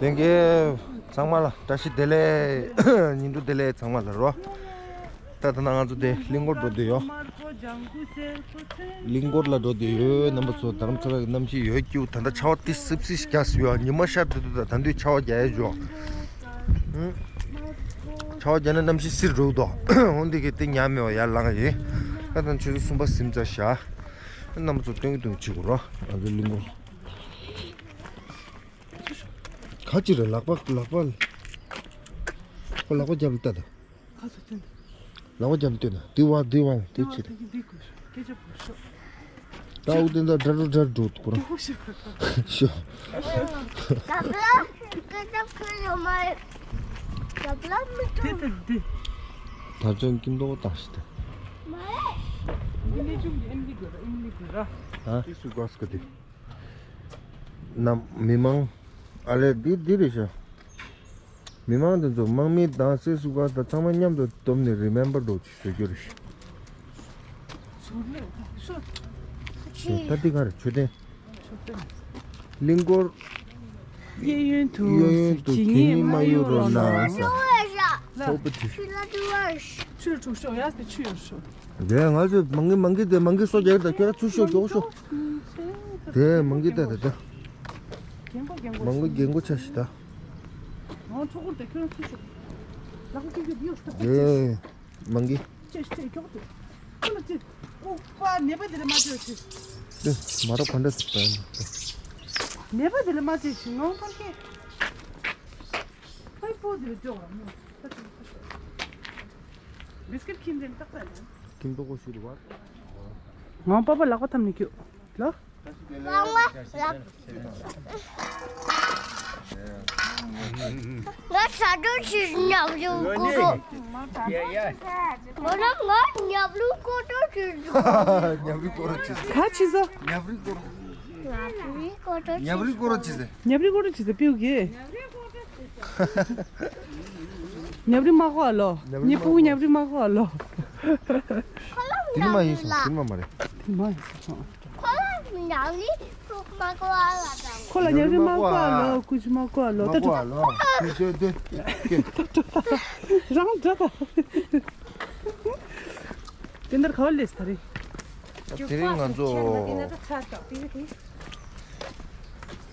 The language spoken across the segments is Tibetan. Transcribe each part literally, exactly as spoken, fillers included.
ལྷན་རྒྱས་ཚང་མ་ལ་བཀྲ་ཤིས་བདེ་ལེགས། ཉིན་དྲུག་བདེ་ལེགས་ཚང་མ་ལ་རོ། ད་ད་ན་ང་ཚོ་དེ་གླིང་སྐོར་འགྲོ་འདོད་ཡོད། གླིང་སྐོར་ལ་འགྲོ་འདོད་ཡོད། རྣམ་པ་ཚོ་དྷ་རམ་ས་ལ་གི་གནམ་གཤིས་ཡོད་སྐྱིད། ད་ལྟ་ཆར་པ་ཏི་སིབ་སིབ་རྒྱག་སྲིད་ཡོད། ཉི་མ་ཤར་དུས་དུས་ད་ད་དུས་ཆར་པ་རྒྱག་ཡས་འཇོག་ཆར་པ་རྒྱག་ན་གནམ་གཤིས་བསིལ་འགྲོ་འདུག་འོན་ཏེ་གི་དེ་ཉམས་མེད་པ་ཡར་ལངས་ཡིན། ད་ད་ཆུ་ཚོད་གསུམ་པ་ཟིན་ཚར་ཤག་རྣམ་པ་ཚོ་སྟོན་གི་འདུག་ཅིག་གོ་རོ། ང་ཚོ་གླིང་སྐོར། ག་ཅི་རེད། ལག་པ་ལག་པ། ཁོ་ལག་པ་རྒྱབ་ལ་ལྟ་ད། ཁ་སོ་ཅན། ལག་པ་རྒྱབ་ལ་ལྟོས་ན་དེ་བ་དེ་བ་དེ་ཅི་རེད། དེ་གི་དེ་གོ་ཤོ་སྐད་ཆ་གོ་ཤོ། ད་འུ་དེ་འདྲ་དྲ་རུ་དྲ་རུ་འགྲོ་དུ་གོ་ར། གོ་ཤོ། ཤོ། ད་བླ་སྐད་ཆ་གོ་ཡོད་མ་རེད། ད་བླ་མི་དེ་ཐུབ། དེ་དེ། ད་ཅོན་ཀིན་དོ་བཏང་ཤི་ད། མ་རེད། ཨིན་ལི་ཅུང་གི་ཨིན་ལི་གོ་ར་ཨིན་ལི་གོ་ར། ཧ། ཏི་སུ་གོ་སྐད་དེ། ནམ་མི་མང་། ཨ་ལེ་འདི་འདི་རེད་ཤག་མི་མང་དེ་ཚོ་དམག་མི་དང་སེ་སུ་ག་དང་ཚང་མ་མཉམ་དུ་བསྡོམས་ནས་རི་མེམ་བར་འགྲོ་ཅིག་བཟོ་རྒྱུ་རེད་ཤག་ད་འདི་ག་རེ་མཆོད་རྟེན། གླིང་སྐོར། གཡས་གཡོན་དུ་གཡས་གཡོན་དུ་གད་སྙིགས་མ་གཡུག་རོགས་གནང་ཟེར། ཐོག་པ་དེ། ཆུ་འཁྲུག་ཤོག་ཡ་ཟེར་ཆུ་ཡོད་ཤོག་དེ་ང་ཚོས་མང་གི་མང་གི་དེ་མང་གི་སོ་རྒྱག་ད་ཁྱོད་ར་ཚུར་ཤོག་མགྱོགས་ཤོག་དེ་མང་གི་ད་དེ་ད། རྒན་གོག་རྒན་གོག་མང་གི་རྒན་གོག་ཆ་ཞིག་ད། ང་ཚོ་ཁོར་དེ་ཁྱོད་ར་ཚུར་ཤོག་ལག་པ་ཀྱི་ཀྱི་ཡོད་ཤོག་དེ་མང་གི་ཅེས་ཅེས་མགྱོགས་དེ། ཁོ་ལ་ཅེས་ལྐུགས་པ་ནད་པ་དེ་ལ་མ་ཅོས་ཤིག་དེ་མ་རོ་ག་འདྲ་ཟིག་ད། ནད་པ་དེ་ལ་མ་ཅོས་ཤིག་ནོ་ཕར་ཁེ། ཕའི་པོ་དེ་ལ་ཅོ་བ་མོ། བིས་ཀིཊ་ཁྱིམ་དེ་ཏག་ཏག་ཡིན། ཁྱིམ་ཏོག་གོ་ཤུ་རུ་བར། ང་པ་པ་ལག་པ་ཐམ་ནས་ཁྱོད་ལ། ང་ང་ལག་ང་ས་རྡོ་ཆུ་ཉབ་ལུ་ཀུ་རུ། ང་ང་ཉབ་ལུ་ཀོ་ཏོ་ཆུ། ཉབ་རི་ཀོ་རོ་ཆུ། ག་ཆི་ཟ། ཉབ་རི་ཀོ་རོ། ཉབ་རི་ཀོ་རོ་ཆུ་ཟ། ཉབ་རི་ཀོ་རོ་ཆུ་ཟ་པིའུ་གི། ཉབ་རི་མ་གོ་ཨ་ལོ། ཉབ་རི་ཉི་མ་པུ་གོ། ཉབ་རི་མ་གོ་ཨ་ལོ། དེ་ནི་མ་ཡིན་སོང་། དེ་ནི་མ་མ་རེད། དེ་ནི་མ་ཡིན་སོང་། ཁོ་ལ་ཉབ་རི་མ་གོ་ཨ་ལོ། ཁོ་ལ་ཉབ་རི་མ་གོ་ཨ་ལོ། ཀུ་ཅི་མ་གོ་ཨ་ལོ། མ་གོ་ཨ་ལོ། ཁྱོད་ཁྱོད་ཁྱོད། རང་འདྲ་ད། དེ་འདིར་ག་བ་ལས་ད་རེད། དེ་རིང་ང་ཚོ་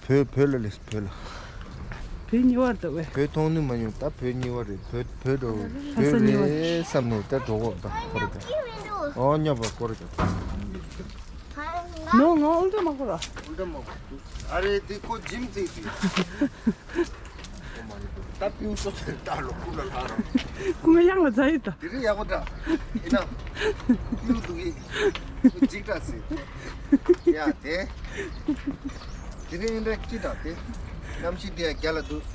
བོད་བོད་ལ་ལས་བོད་ལ། བོད་གཉིས་པ་རེད་བས། བོད་མཐོང་ནི་མ་མྱོང་། ད་བོད་གཉིས་པ་རེད། བོད་བོད་འགྲོ་ལྷ་ས་བོད་གཉིས་པ་རེད། རེད་བསམ་ནས་ད་འགྲོ་གོ་ད་ཁོ་རེ་ད། ཨོ་ཉོ་བ་ཁོ་རེ་ད། ནོ་ང་ཨུལ་ཏྲ་མ་ཁོ་ར། ཨུལ་ཏྲ་མ་ཁོ་ཨ་རེ་དེ་ཁོ་ཇིམ་ཙེ་དེ། ད་པིའུ་སོ་སོའི་ལྟ་ལོ་ཀུ་ལ་ལྷ་རོ། ཀུ་ང་ཡང་ལ་ཛ་ཡི་ད། དེ་རིང་ཡག་པོ་འདྲ། ཡིན་ན། པིའུ་འདུག་གི་འཇིགས་འདྲ་ཟེར། ཡ་དེ། དེ་རིང་འདྲ་སྐྱིད་འདྲ་དེ། གནམ་གཤིས་དེ་ཡ་རྒྱ་ལ་འདུག་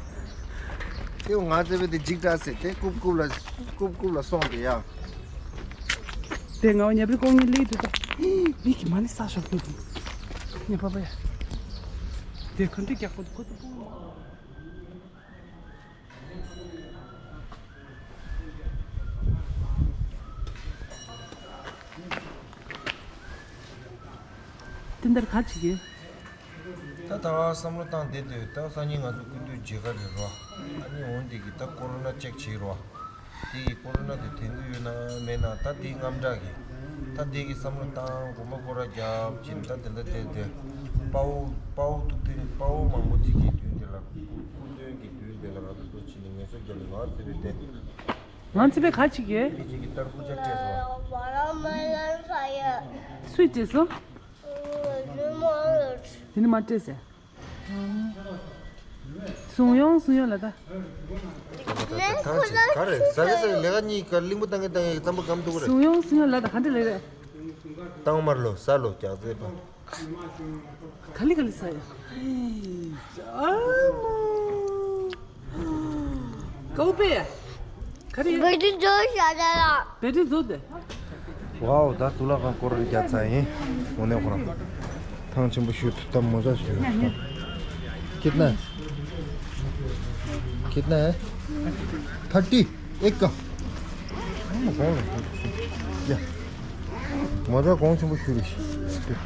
དེ་ང་ཚེ་བའི་དེ་འཇིགས་འདྲ་ཟེར་དེ་རྐུབ་རྐུབ་ལ། རྐུབ་རྐུབ་ལ་སོང་དེ་ཡ། དེ་ང་བ་ཉབ་རི་ཀོང་ཉིན་ལི་དུ་ད། མིག་གི་མ་ནི་ས་ཞོག་གི་འདུག་ཉ་པ་པ་ཡ། དེ་ག་འདྲ་རྒྱག་པ་འདུག་ཁོ་ཚོ་སྤུ་གུ་མ། དེ་འདིར་ག་ཅིག་ཡོད། ད་ད་བསམ་བློ་བཏང་བསྡད་དུས་ད་སང་ཉིན་ང་ཚོ་སྐུ་མདུན་མཇལ་ཁ་རེད་རོ། ཨ་ནི་འོན་ཏེ་གི་ད་ཀོ་རོ་ན་ཅེག་བྱེད་རོ། དེ་གི་ཀོ་རོ་ན་དེ་དེང་གི་ཡོད་ན་མེད་ན་ད་དེའི་དངངས་སྐྲག་གི། ད་དེ་གི་བསམ་བློ་བཏང་གོ་མ་ཀོ་ར་རྒྱབ་ཅིག་ད་དེ་འདྲ་དེ་དེ། དཔའ་བོ་དཔའ་བོ་ཐུབ་བསྟན་དཔའ་བོ་མང་པོ་ཅིག་གི་མདུན་དེ་ལ་སྐུ་མདུན་གི་མདུན་དེ་ལ་ང་ཚོ་ཚོ་ཕྱིན་ནས་ངལ་གསོ་རྒྱབ་ནས་ང་ཚོ་བའི་དེ། ང་ཚོ་བའི་ག་ཅིག་གི། མི་གཅིག་གི་ཏར་བུ་ཇ་སྤྲད་སོང་། སུས་སྤྲད་སོང་། དེ་ནི་མ་སྤྲད་ཟེར། སུང་ཡོང་སུང་ཡོང་ལ་ད། ད་ད་ད་ག་རེ་ཟ་གི་ཟ་གི་ལས་ཀ་གཉིས་ཀ་གླིང་བུ་བཏང་གི་བཏང་གི་རྩམ་པ་སྐམ་འདུག་ག་རེད། སུང་ཡོང་སུང་ཡོང་ལ་ད་ག་འདྲ་ལས་རེད། བཏང་མར་ལོ་ཟ་ལོ་རྒྱག་རྩེད་པ། ག་ལི་ག་ལི་ཟ་ཡ། ཨ་མ། ཀའུ་པེ། ག་རེ། བེ་ཏི་ཛོ་ཤ་ད་ལ། བེ་ཏི་ཛོ་དེ། ཝའོ། ད་དུག་ལག་ཁང་སྐོར་ར་རྒྱག་ཚར་ཡིན། འོ་ནས་ཁོ་རང་ཐང་ཆེན་པོ་ཞུ་ཐུབ་ཐབས་མོ་ཅག་ཞུ། कितना है? कितना है? थर्टी। एक का। ཡ། མོ་ཅག་གོང་ཆེན་པོ་ཞུ་རེ་ཞིག་དགུ།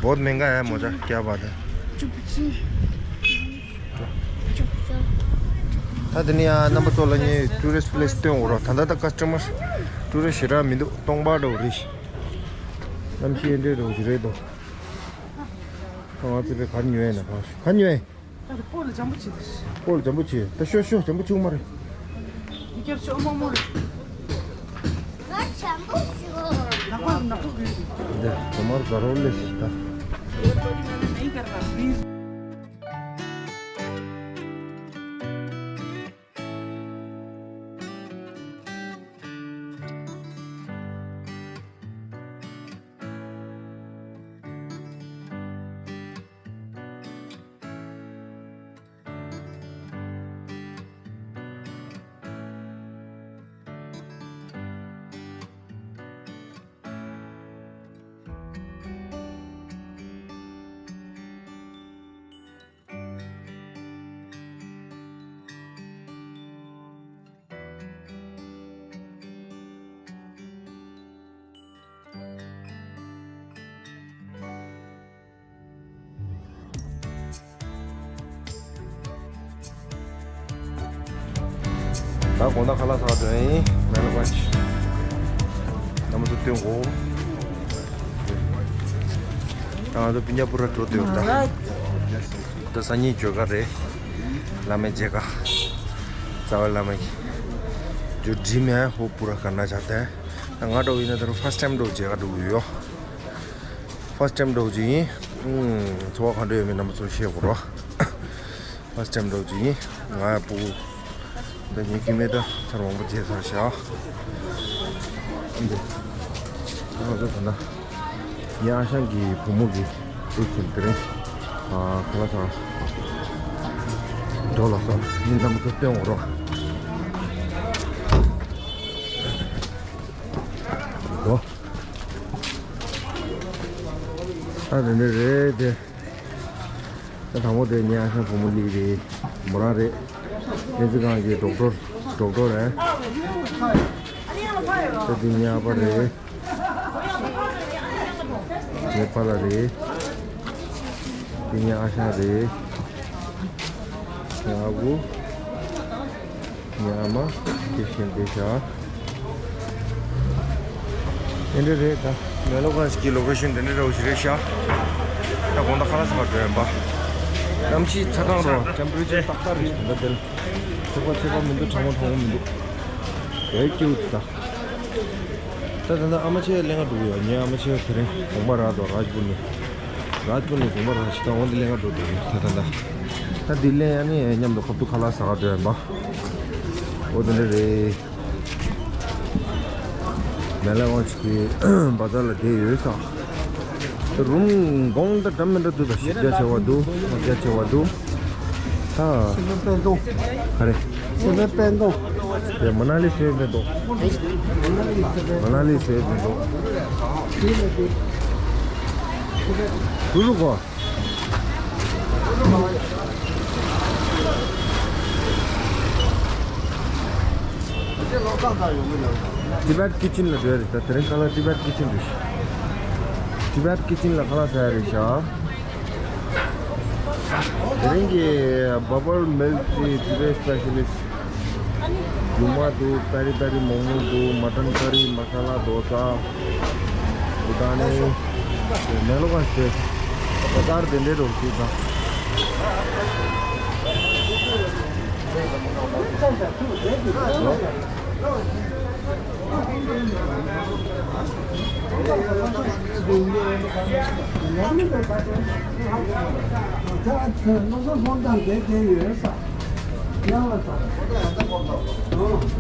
बहुत महंगा है मोजा, क्या बात है। चुपची। ད་དེ་ནས་ཡང་རྣམ་པ་ཚོ་ལ་ངས་ཊུ་རི་སི་ཊི་པི་ལེ་སི་སྟོན་འོ་རོགས། ད་ལྟ་ད་ཀ་སི་ཊ་མར་ཊུ་རི་སི་ཊི་ཞེ་དྲག་མི་འདུག་སྟོང་པ་འདྲ་བོ་རེད། གནམ་གཤིས་འདྲ་བོ་ཞིག་རེད་དོ། ཁ་བ་ཚེ་པའི་གར་ཉོ་ཡས་ན་ག་གར་ཉོ་ཡས། ཨ་རེ་སྤོ་ལ་འཇམ་པོ་བྱེད་དེ། སྤོ་ལ་འཇམ་པོ་བྱེད། ད་ཤོ་ཤོ་འཇམ་པོ་བྱུང་མ་རེད། ཡི་གེར་ཤོ་མོ་མོ་རེད། ང་འཇམ་པོ་ཤོ། ནག་པ་ནག་པོ་རེད། འདི་གོ་མར་ཛ་རོ་ལེ་ཤི་ད། ད་དགོང་དག་ཁ་ལག་ཟ་ག་འགྲོ་ཡིན། མེ་ལ་ཀོན་ཆི། རྣམ་པ་ཚོ་སྟོན་གོ། ད་ང་ཚོ་སྤུན་ཀྱག་པུ་ར་འགྲོ་འདོད་ད། ད་སང་ཉིན་མཇལ་ཁ་རེད། བླ་མའི་མཇལ་ཁ། རྩ་བའི་བླ་མ་གི། जो ड्रीम है वो पूरा करना चाहते हैं। ང་འགྲོ་ཡིན་ན་ད་རུང་ཕར་སི་ཊི་ཊའིམ་འགྲོ་མཇལ་ཁ་འགྲོ་གི་ཡོད། ཕར་སི་ཊི་ཊའིམ་འགྲོ་གི་ཡིན། ཚོར་བ་ག་འདྲ་ཡོད་མེད་རྣམ་པ་ཚོར་བཤད་དགོས་རོགས། ཕར་སི་ཊི་ཊའིམ་འགྲོ་གི་ཡིན། ང་ཡང་སྤུ་གུ། ད་ངའི་སྐྱེ་དམན་ད་ཚར་མང་པོ་མཇལ་ཚར་ཤག་འདི། ང་ཚོ་ད་ལྟ། ངའི་ཨ་ཞང་གི་བུ་མོ་གི་འདུག་ཟིན་དེ་རིང་། ཨ་ཁ་ལག་ཟ། འགྲོ་ལ་སོང་། མི་རྣམ་པ་ཚོ་སྟོན་འོ་རོགས། འགྲོ། ཨ་རེ་རེ་རེད་དེ། ད་དང་པོ་དེ་ངའི་ཨ་ཞང་བུ་མོ་ལི་རེད། མོ་རང་རེད། ནེ་ཙི་ཁང་གི་ཌོག་ཊར། ཌོག་ཊར་རེད། ད་དེ་ངའི་ཨ་ཕ་རེད། ངའི་པཱ་ལགས་རེད། དེ་ངའི་ཨ་ཞང་རེད། ངའི་ཨ་ཁུ། ངའི་ཨ་མ། དེ་བཞིན་དེ་ཤ། དེ་འདྲ་རེད་ད། མེ་ལོ་ཀོན་ཆི་གི་ལོ་ཀེ་ཤན་དེ་འདྲ་འདྲ་བོ་ཞིག་རེད་ཤག་ད་དགོང་དག་ཁ་ལག་ཟ་བར་འགྲོ་ཡིན་པ། གནམ་གཤིས་ཚ་གྲང་རོ། ཊེམ་པེ་རེ་ཅར་ཏག་ཏག་རེད་ད་དེ་ལ། ཚ་བ་ཚ་བ་མི་འདུག་གྲང་མོ་གྲང་མོ་མི་འདུག་དེ་སྐྱིད་པོ་འདུག་ད། ད་ད་ལྟ་ཨ་མ་ཆེ་གླེ་ང་འགྲོ་གི་ཡོད། ངའི་ཨ་མ་ཆེ་དེ་རིང་དགོང་པ་རག་འདུག་རཱཇ་པུར་ནས། རཱཇ་པུར་ནས་དགོང་པ་རག་ཞིག་ད་འོང་དེ་གླེ་ང་འགྲོ་འདུག་ད་ད་ད། ད་དེ་གླེ་ཡ་ནི་མཉམ་དུ་ཁ་ཐུག་ཁ་ལག་ཟ་ག་འགྲོ་ཡིན་པ། འོ་དེ་འདྲ་རེད། མེ་ལ་ཝང་ཆི་གི་བ་ཛར་ལ་བསྡད་ཡོད་ས། རུམ་གོང་ད་འདྲ་མི་འདྲ་འདུག་ད་ཞིབ་རྒྱ་ཆེ་བ་འདུག་སྔོ་རྒྱ་ཆེ་བ་འདུག་ད། སེ་བན་པན་ཏོ། ག་རེ། སེ་བན་པན་ཏོ། དེ་མ་ན་ལི་སེ་བན་པན་ཏོ། མ་ན་ལི་སེ་བན་པན་ཏོ། གུ་རུ་གོ། Tibet Kitchen ལ་འགྲོ་ཡ་རེད། ད་དེ་རིང་ཁ་ལག་Tibet Kitchen རེད། Tibet Kitchen ལ་ཁ་ལག་ཟ་ཡ་རེད་ཤག་དེ་རིང་གི་བ་བལ་མིལ་ཊི་Tibet specialist རྒྱུ་མ་འདུག་པེ་རི་པེ་རི་མོག་མོག་འདུག་མ་ཊན་ཀ་རི་མ་ས་ལ་དོ་ས། བུ་ཏཱ་ནི། མེ་ལོ་ཀ་ཤི་ཏེ། ད་ལྟར་དེ་འདྲའི་རོགས་ཀྱིས་དང་།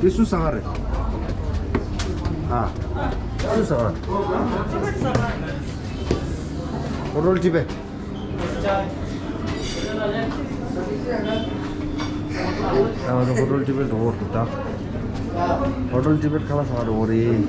དེ་སུ་ཟ་ག་རེད། ཨ། སུ་ཟ་ག་རེད། ཧོ་ཊེལ་ཊི་བེཊ། ད་ང་ཚོ་ཧོ་ཊེལ་ཊི་བེཊ་འགྲོ་འོ་འདུག་ད། ཧོ་ཊེལ་ཊི་བེཊ་ཁ་ལག་ཟ་ག་འགྲོ་འོ་རེད།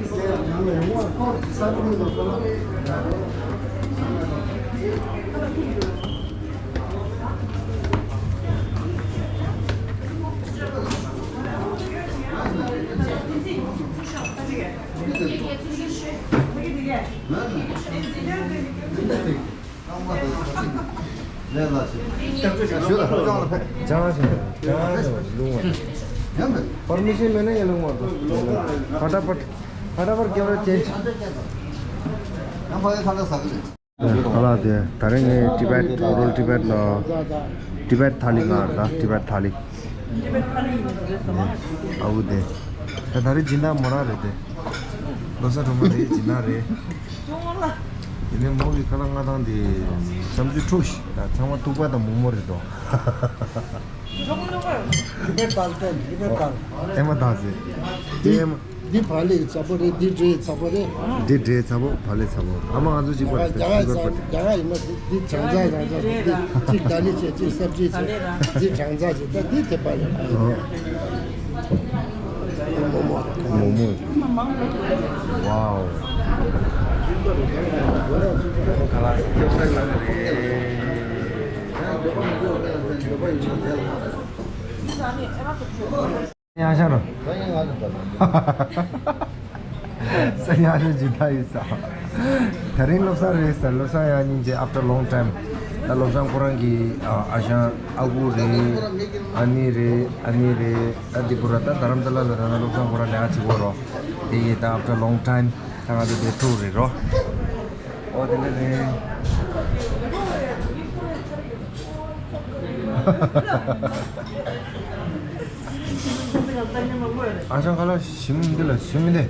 ལས་ལ་ཞིག་ཞུ་ལ་ཧ་ཅང་ལ་ཕེབས། ཅང་ཞིག་ཅང་ཞིག་ལུང་བ། ཡང་མེད། པར་མི་ཤེས་མེད་ན་ཡང་ལུང་བ་དང་། ཕ་ཏ་པར་ཕ་ཏ་པར་ཀེམ་ར་ཅེན་ཇི། ཡང་ཕ་གི་ཁ་ལ་ཟ་གི་རེད། ཁ་ལག་དེ་ད་རིང་ངས་ཏི་བེད་ཨོ་རོལ་ཏི་བེད་ལ་ཏི་བེད་ཐ་ལི་ང་ར་ད་ཏི་བེད་ཐ་ལི། ཨ་བུ་དེ། ད་ད་རེས་སྦྱིན་བདག་མོ་རང་རེད་དེ། ལོ་གསར་སྒྲོལ་མ་རེད། སྦྱིན་བདག་རེད། དེ་ནས་མོ་གི་ཁ་ལག་མངགས་སྟངས་དེ་བསམ་ཚུལ་འཁྲུག་ཤི། ད་ཚང་མ་ཐུག་པ་དང་མོག་མོག་རེད་དོ། རི་པེ་ཏལ་ཏན་རི་པེ་ཏལ། ཨེ་མ་དང་ཟེར། དེ་ཨེ་མ། འདི་བག་ལེབ་ཚ་པོ་རེད། འདི་འབྲས་ཚ་པོ་རེད། འདི་འབྲས་ཚ་པོ་བག་ལེབ་ཚ་པོ། ཨ་མ་ང་ཚོ་གཅིག་པ་རེད། རྒྱ་གར་རྒྱ་གར་ཡིན་ན་འདི་འདི་བྱང་ཚ་བྱང་ཚ་རེད། འདི་གཅིག་ད་ལི་བྱས་གཅིག་སབ་ཅི་བྱས་འདི་བྱང་ཚ་བྱས། ད་འདི་དེ་པ་རེད། ཨོ། མོག་མོག་རེད། མོག་མོག། ཝའོ། ཡང་ཤར་རོ། ས་ཡང་ཤར་ཇི་ད་ཡིན་ས། ད་རིང་བློ་བཟང་རེད་ས། བློ་བཟང་ཡང་སྙིང་རྗེ། after long time། ད་བློ་བཟང་ཁོ་རང་གི་ཨ་ཨ་ཞང་ཨ་ཁུ་རེད། ཨ་ནེ་རེད། ཨ་ནེ་རེད། ད་འདི་ཁོ་ར་ད་རྡ་རམ་ས་ལ་ལ་ད་བློ་བཟང་ཁོ་ར་ལས་ཨ་ཅི་གོ་རོ། དེ་ཡིན་ད་after long time། ད་ང་ཚོ་དེ་ཐུག་རེད་རོ། ཨོ་དེ་འདྲ་རེད། ཨ་ཞང་ཁ་ལག་ཞིམ་འདི་ལ་ཞིམ་འདི།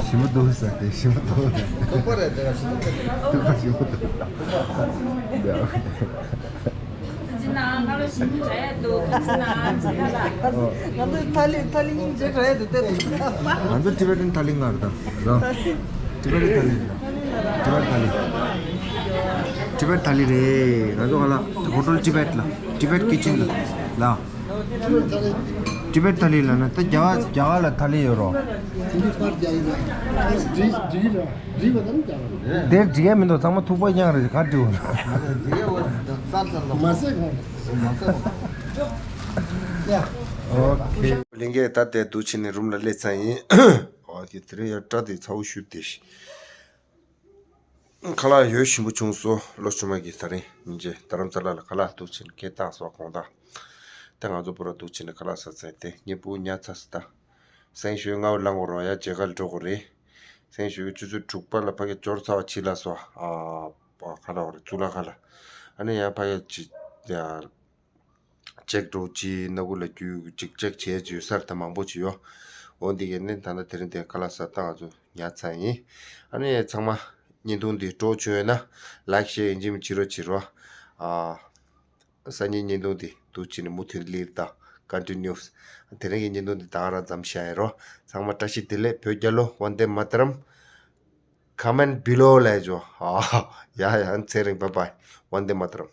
ཞིམ་པོ་འདུག་ཟེར་ཏེ་ཞིམ་པོ་འདུག་ཐུག་པ་རེད་དེ་ལ་ཞིམ་པོ་འདུག་ཐུག་པ་ཞིམ་པོ་འདུག་ཡ། ཁ་ཅིག་ན་ང་ལ་ཞིམ་པོ་འདྲ་ཡ་འདུག་ཁ་ཅིག་ན་ང་ཚོ་ཁ་ལག་ང་ཚོ་ཐ་ལི་ཐ་ལི་སྙིང་རྗེ་འདྲ་ཡ་འདུག་དེ་རེད། ང་ཚོ་ཊི་བེ་ཊན་ཐ་ལི་ང་རེད་ད། རོ། ཊི་བེ་ཊན་ཐ་ལི་རེད་ད། ཊི་བེ་ཊན་ཐ་ལི། ཊི་བེ་ཊན་ཐ་ལི་རེད། ང་ཚོ་ག་ལ་ཧོ་ཊེལ་ཊི་བེ་ཊན་ལ། ཊི་བེ་ཊན་ཀི་ཅན་ལ། ལ། ཊི་བེ་ཊན་ཐ་ལི་ལ་ན་ད་རྒྱ་གར་རྒྱ་གར་ལ་ཐ་ལི་ཡོད་རོ། དེར་འགྲིག་ཡ་མི་འདུག་ཚང་མ་ཐུག་པ་རྐྱང་རེད། ག་འགྲིག་འོ་ན། མ་ཟད་གོང་། ཨོ་ཁེ། ལིང་གེ་ད་དེ་འདུག་ཕྱིན་ནས་རུམ་ལ་སླེབས་ཚར་ཡིན། ཨོ་ཁེ། དེ་རིང་ཡང་སྐྲ་དེ་ཚ་བོ་ཞུ་བདེ་ཤི། ཁ་ལག་ཡོད་ཞིམ་པོ་བྱུང་སོང་། བློ་ཆུང་མ་གིས་ད་རིང་ཉིན་རྗེས་རྡ་རམ་ས་ལ་ལ་ཁ་ལག་འདུག་ཕྱིན་སྐད་བཏང་སོང་དགོངས་དག་ད་ང་ཚོ་པུ་ར་འདུག་ཕྱིན་ནས་ཁ་ལག་ཟ་ཚར་ཏེ་ཉིན་པུ་ཉལ་ཚར་སི་ད། སེང་ཞོའི་སྔ་བོ་ལངས་དགོས་རོགས་ཡ། མཇལ་ཁ་ལ་འགྲོ་དགོས་རེད། སེང་ཞོའི་ཆུ་ཚོད་དྲུག་པ་ལ་ཕ་གི་འབྱོར་ཚར་བ་ཕྱི་ལ་སོ། ཨ་ཁ་ལག་རེད་གཙུག་ལག་ཁ་ལ། ཨ་ནི་ཡང་ཕ་གི་ཅི་ཡ། ཅེག་འགྲོ་ཅི་སྣ་བུག་ལ་རྒྱུ་ཅིག་ཅེག་བྱས་ཅི་ཡོད་སར་ད་མང་པོ་ཅི་ཡོད། འོ་འདི་གས་ནི་ད་ནི་དེ་རིང་དེ་ཁ་ལག་ཟ་ད་ང་ཚོ་ཉལ་ཚར་ཡིན། ཨ་ནི་ཚང་མ་བརྙན་ཐུང་འདི་སྤྲོ་བྱུང་ཡོད་ན་ལའིག་ཤེར་ཡིན་གཅིག་མིན་གཅིག་རོགས་བྱེད་རོགས། ཨ། སང་ཉིན་བརྙན་ཐུང་འདི་འདུག་ཕྱིན་ནས་མུ་མཐུད་ལིར་དང་ཀོན་ཊི་ནིའུ། དེ་རིང་གི་བརྙན་ཐུང་འདི་ད་ག་རང་མཚམས་བཞག་ཡིན་རོགས། ཚང་མ་བཀྲ་ཤིས་བདེ་ལེགས། བོད་རྒྱལ་ལོ། ཝན་དེ་མ་ཏ་རམ། Comment below ལས་ཇོ། ཡ་ཡ། ཚེ་རིང་། བཱའི་བཱའི། ཝན་དེ་མ་ཏ་རམ།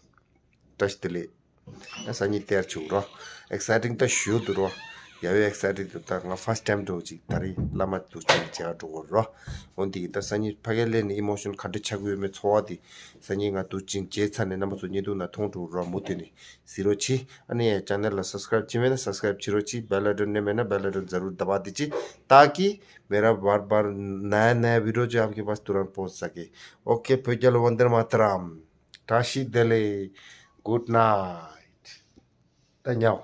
བཀྲ་ཤིས་བདེ་ལེགས། ཡ་སང་ཉིན་དེར་བྱུང་རོགས། ཨེག་སའི་ཊིང་ད་ཞུ་འདུག་རོགས། ཡ་ཡོ་ཨེག་སའི་ཊིང་འདུག་ད་ང་ཕར་སི་ཊེམ་འགྲོ་ཅིག་ད་རིང་བླ་མ་འདུག་ཅིག་མཇལ་འགྲོ་དགོས་རོགས། འོ་འདི་གི་ད་སང་ཉིན་ཕ་གིར་སླེབས་ནས་ཨི་མོ་ཤོན་ག་འདྲ་ཆགས་ཀྱི་ཡོད་མེད་ཚོར་བ་འདི་སང་ཉིན་ང་འདུག་ཅིག་མཇལ་ཚར་ནས་རྣམ་པ་ཚོ་བརྙན་ཐུང་ནང་མཐོང་འགྲོ་རོགས། མུ་མཐུད་ནས་གཟིགས་རོགས་གྱིས། ཨ་ནི་ཡ་ཅེ་ནལ་ལ་སབ་སི་ཀ་རེབ་བྱས་མེད་ན་སབ་སི་ཀ་རེབ་བྱེད་རོགས་གྱིས། Bell icon ནས་མེད་ན་bell icon ཛ་རུར་དབ་དེ་ཅི། ताकि मेरा बार बार नया नया वीडियो जो आपके पास तुरंत पहुंच सके। ओके, བོད་རྒྱལ་ལོ། ཝན་དེ་མ་ཏ་རམ། བཀྲ་ཤིས་བདེ་ལེགས། Good night. ད་ཉལ།